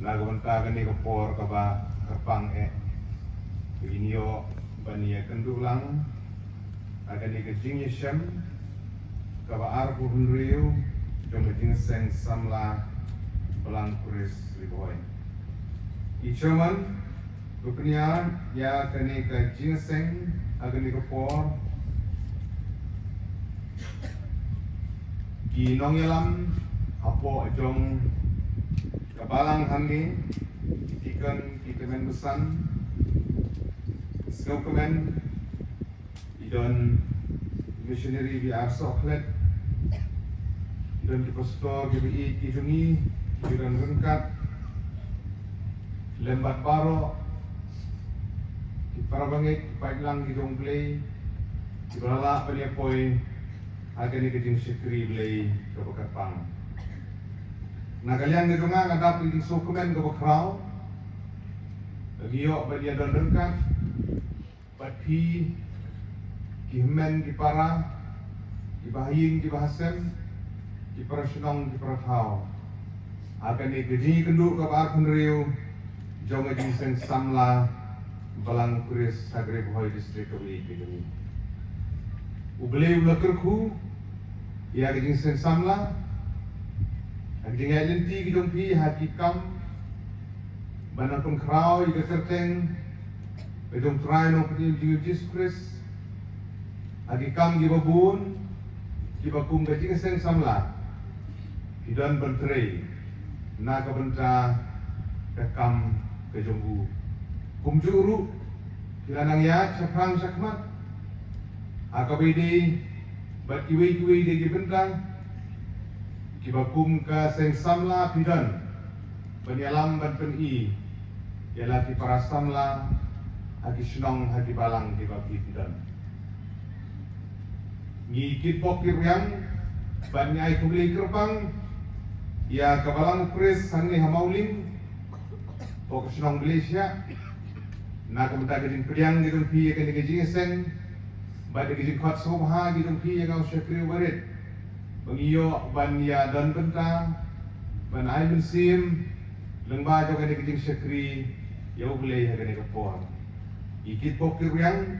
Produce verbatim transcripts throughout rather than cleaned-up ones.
Na ka bynta kane ka por kaba kyrpang eh, ngin ïoh ban ïakynduh lang ha kane ka jingïashem kaba arphew hynriew jong ka Jingïaseng Samla Balang Khrist Ri Bhoi. I Chairman, ba pynïaid ïa kane ka jingïaseng ha kane ka por, ki nongïalam hapoh jong ka balang hangne, ki deacon, ki tymmen basan, sngewkmen, i don missionary B R Sohkhlet, i don ki pastor, ki ba ïeit ki jong ngi, ki don ryngkat, lem bad baroh ki para bangeit, ki paidlang ki jong U Blei, ki ba la lah ban ïa poi ha kane ka jingshakri Blei kaba kyrpang. Na ka liang ka jong nga, nga dap ïa ka jingsngewkmen kaba khraw, ba ngi ïoh ban ïa don ryngkat bad phi, ki hynmen ki para, ki bahaïing ki bahasem, ki para shnong ki para thaw, ha kane ka jingïakynduh kaba arphew hynriew jong ka Jingïaseng Samla Balang Khrist ha ka Ri Bhoi District kaba ïeit ka jong ngi. U Blei u la kyrkhu ïa ka Jingïaseng Samla, ha ka jingïaid lynti ka jong phi, ha ki kam ban nang pynkhraw ïa ka kyrteng ka jong U Trai Nongpynim jong ngi U Jisu Khrist, ha ki kam kiba bun kiba kum ka Jingïaseng Samla phi don ban trei na ka bynta ka kam ka jong u. Kumjuh ruh phi la nang ïaid shaphrang shakhmat ha kaba ïadei bad kiwei kiwei de ki bynta kiba kum ka seng samla, phi don ban ïalam ban pyni ïa la ki para samla ha ki shnong, ha ki balang kiba phi don. Ngi kitbok kitrwiang bad ngi ai khublei kyrpang ïa ka Balang Khrist hangne ha Mawlyng, hapoh ka shnong Blei Shiah, na ka bynta ka jingpdiang ka jong phi ïa kane ka jingïaseng bad ïa ka jingkhot sngewbha ka jong phi ïa nga u shakri uba rit, ba ngi ïoh ban ïa don bynta ban ai mynsiem lyngba jong kane ka jingshakri ïa U Blei ha kane ka por. Ngi kitbok kitrwiang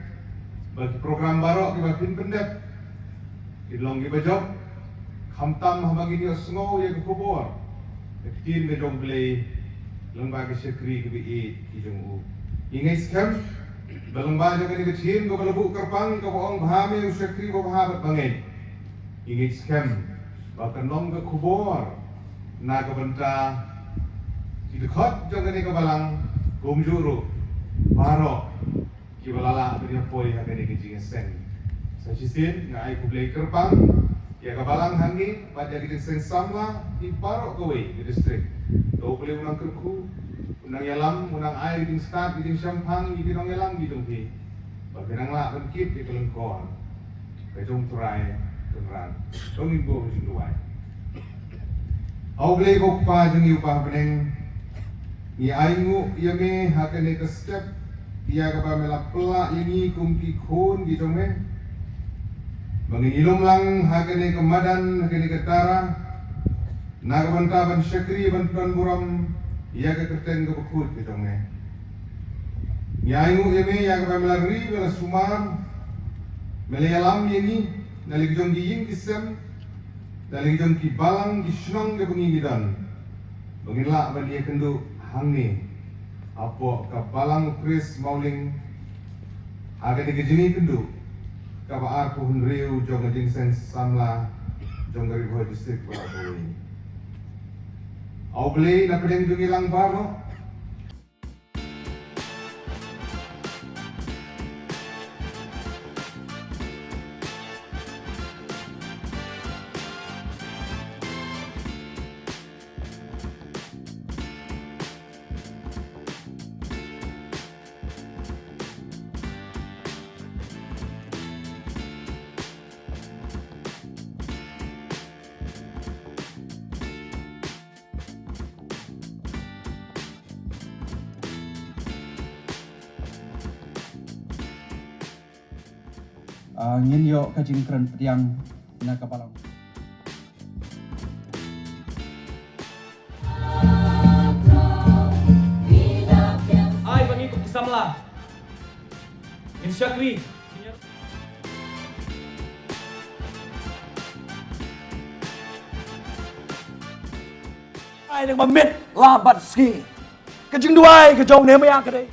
ba ki program baroh kiba phin pyndep kin long kiba jop, khamtam haba ngin ïohsngew ïa ka khubor, ka ktien ka jong U Blei lyngba ki shakri kiba ïeit ki jong u. Ngi ngeit skhem ba lyngba jong kane ka ktien kaba la buh kyrpang kaba ong, "Bha me u shakri babha bad bangeit." Ngi ngeit skhem ba kan long ka khubor na ka bynta ki dkhot jong kane ka balang, kumjuh ruh baroh kiba la lah ban ïa poi ha kane ka jingïaseng. Sa shisien nga ai khublei kyrpang ïa ka balang hangne bad ïa ka jingseng samla ki baroh kawei ka district. To U Blei un nang kyrkhu, un nang ïalam, un nang ai ka jingstad, ka jingshemphang ïa ki nongïalam ki jong phi, ba phin nang lah ban kit ïa ka lyngkor ka jong U Trai Kynrad. To ngin buh ka jingduwai. A U Blei ko Kpa jong ngi uba ha bneng, ngi ainguh ïa me ha kane ka step ïa kaba me la pynlah ïa ngi kum ki khun ki jong me, ba ngin ïalum lang ha kane ka madan, ha kane ka tara, na ka bynta ban shakri ban pynburom ïa ka kyrteng kaba khuid ka jong me. Ngi ainguh ïa me ïa kaba me la ri, me la sumar, me la ïalam ïa ngi na lade jong ki ïing ki sem, na lade jong ki balang ki shnong kiba ngi ngi don, ba ngin lah ban ïakynduh hangne hapoh ka Balang Khrist Mawlyng ha kane ka jingïakynduh kaba arphew hynriew jong ka jingseng samla jong ka Ri Bhoi District baroh kawei. A U Blei na pdeng jong ngi lang baroh. Ah, ngin ïoh ka jingkren pdiang na ka balang. Shakri. Ai nang ba miet la bat ski. Ka jingduwai ka jong ne maya ka dei.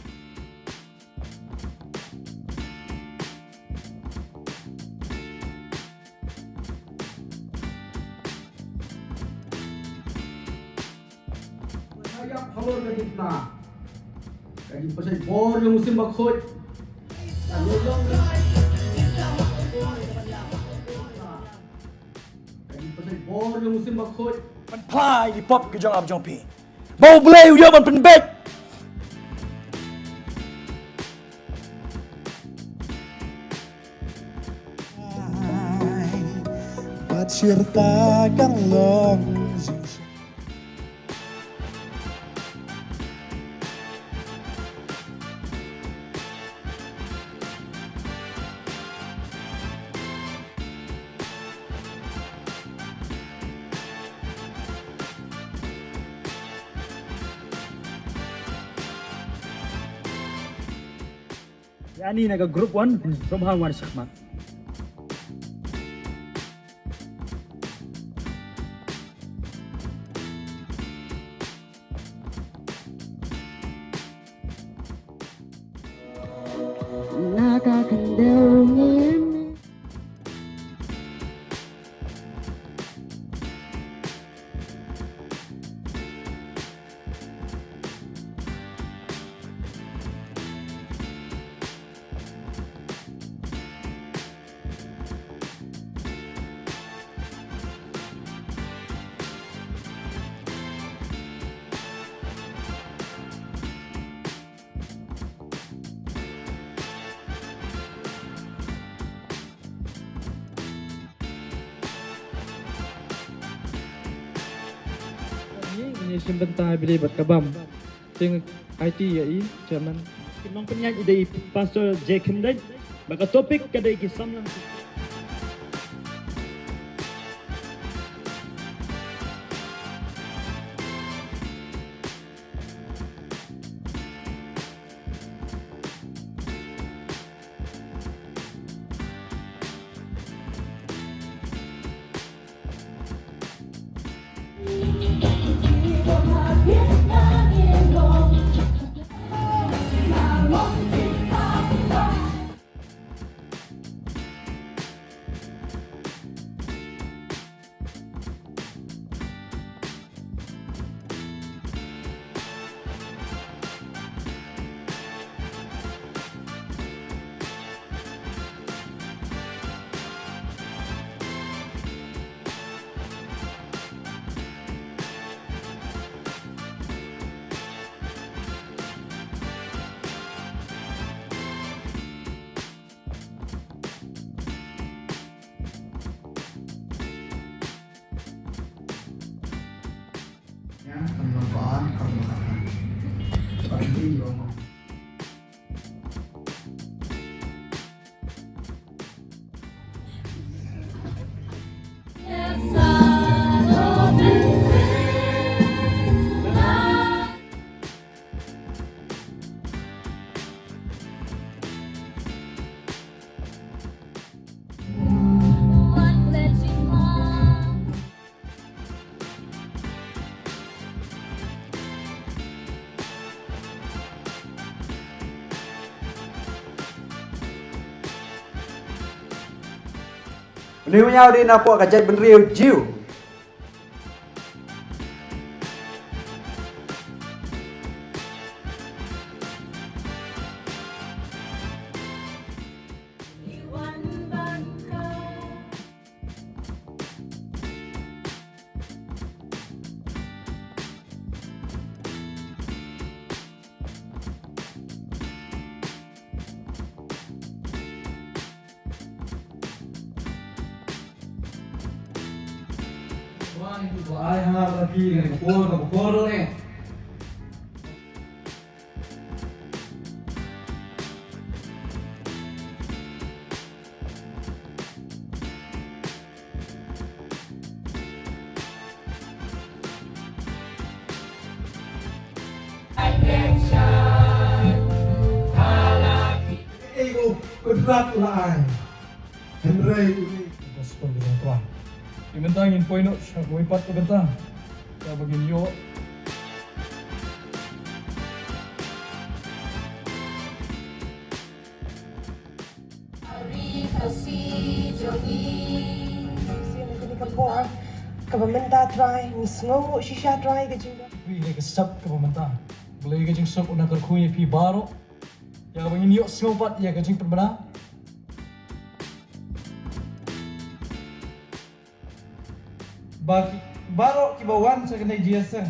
Ka jingpasai bor jong u Sim Bakhuid. Ka jingpasai bor jong u Sim Bakhuid. Ban phla ïa ki pop ki jong ap jong phi. Ba U Blei u ïoh ban pynbeit. Bad shirta kan long. Ïa ani na ka group one, from ha wan shakmat. Na ka khyndew ngim. Ngi, ngi shim bynta ha Blei bad ka bam. Te ngi aiti ïa i, Chairman. Ki nongpynïaid i dei Pastor J Khymdeit. Bad ka topic ka dei ki samla. Une u ñiaw dei na pdeng ka jaitbynriew Jiw. Ei, oh, Trai u la ai. Hynrei u dei ka gospel ka jong u Trai. Te mynta ngin poi noh sha kawei pat ka bynta. Kaba ngin ïoh. Sien ha kane ka por kaba mynta Trai, ngi sngewnguh shisha Trai ka jingdon. Phi ïa ka step kaba mynta. Balei ka jingsuk u na kyrkhu ïa phi baroh. Ïa kaba ngin ïohsngew pat ïa ka jingpynbna. Ba ki, baroh kiba wan sha kane ka jingïaseng.